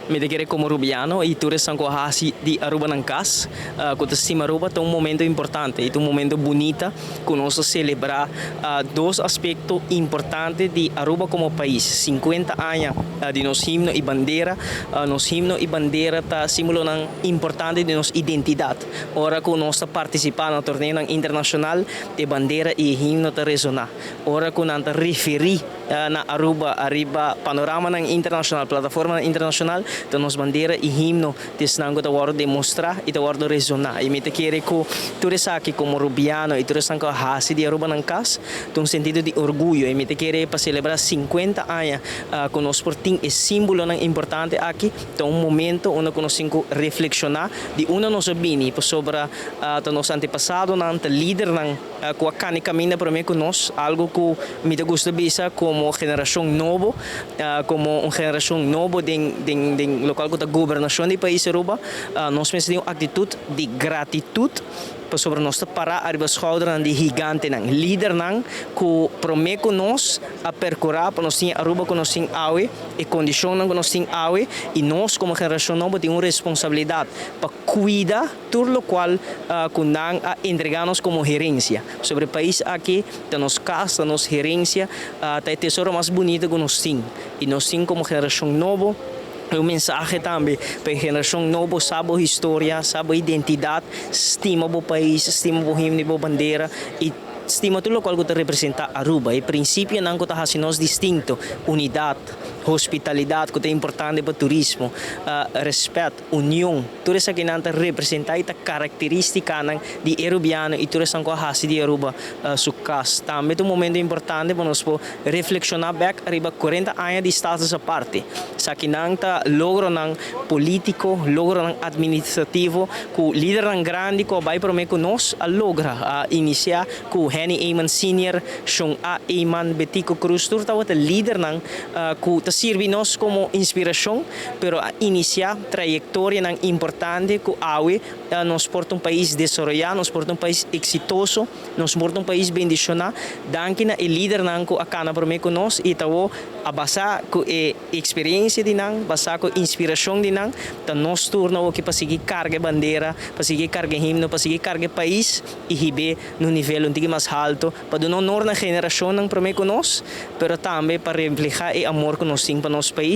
Mi ta kere como Rubiano y tur esnan cu a haci di Aruba nan cas, cu ta stima Aruba, ta un momento importante y ta un momento bunita cu nos ta celebra dos aspecto importante di Aruba como pais: 50 aña di nos himno y bandera. Nos himno y bandera ta simbolonan importante di nos identidad. Ora cu nos ta participa na torneonan internacional, e bandera y e himno ta resona. Ora cu nan ta referi na Aruba ariba panoramanan internacional, plataformanan internacional, ta nos bandera y himno ta esnan cu ta wordo demostra y ta wordo resona. Y mi ta kere cu tur esaki como Rubiano y tur esnan cu a haci di Aruba nan cas, ta un sentido di orguyo. Y mi ta kere pa celebra 50 aña cu nos por tin e simbolonan importante aki, ta un momento unda cu nos tin cu reflexiona di unda nos a bini, pasobra ta nos antepasadonan, ta lidernan cu a cana e caminda prome cu nos. Algo cu mi ta gusta bisa como generacion nobo, como un generacion nobo den locual cu ta gobernacion di pais Aruba, nos mester tin un actitud di gratitud, pasobra nos ta para ariba schoudernan di gigantenan, lidernan cu prome cu nos a percura pa nos tin Aruba cu nos tin awe, e condicionnan cu nos tin awe, y nos como generacion nobo tin un responsabilidad pa cuida tur locual cu nan a entrega nos como herencia. Pasobra e pais aki ta nos cas, ta nos herencia, ta e tesoro mas bunito cu nos tin. Y nos tin como generacion nobo un mensahe tambe pa e generacion nobo: sa bo historia, sa bo identidad, stima bo pais, stima bo himno y bo bandera y stima tur locual cu ta representa Aruba. E principionan cu ta haci nos distinto: unidad, hospitalidad, cu ta importante pa turismo, respet, union, tur esakinan ta representa y ta caracteristicanan di Arubiano y tur esnan cu a haci di Aruba su cas. Tambe ta un momento importante pa nos por reflexiona bek ariba 40 aña di Status Aparte. Esakinan ta logronan politico, logronan administrativo cu lidernan grandi cu a bay prome cu nos a logra. A inicia cu Henny Eman Sr., Shon A. Eman, Betico Croes, tur tabata lidernan cu ta sirbi nos como inspiracion, pero a inicia trayectorianan importante cu awe nos por ta un pais desaroya, nos por ta un pais exitoso, nos por ta un pais bendiciona, danki na e lidernan cu a cana prome cu nos. Y ta a basa cu e experiencia di nan, basa cu inspiracion di nan, ta nos turno aki pa sigui carga bandera, pa sigui carga himno, pa sigui carga pais y hib'e na un nivel un tiki mas halto, pa duna honor na generacionnan prome cu nos, pero tambe pa refleha e amor cu nos tin pa nos pais.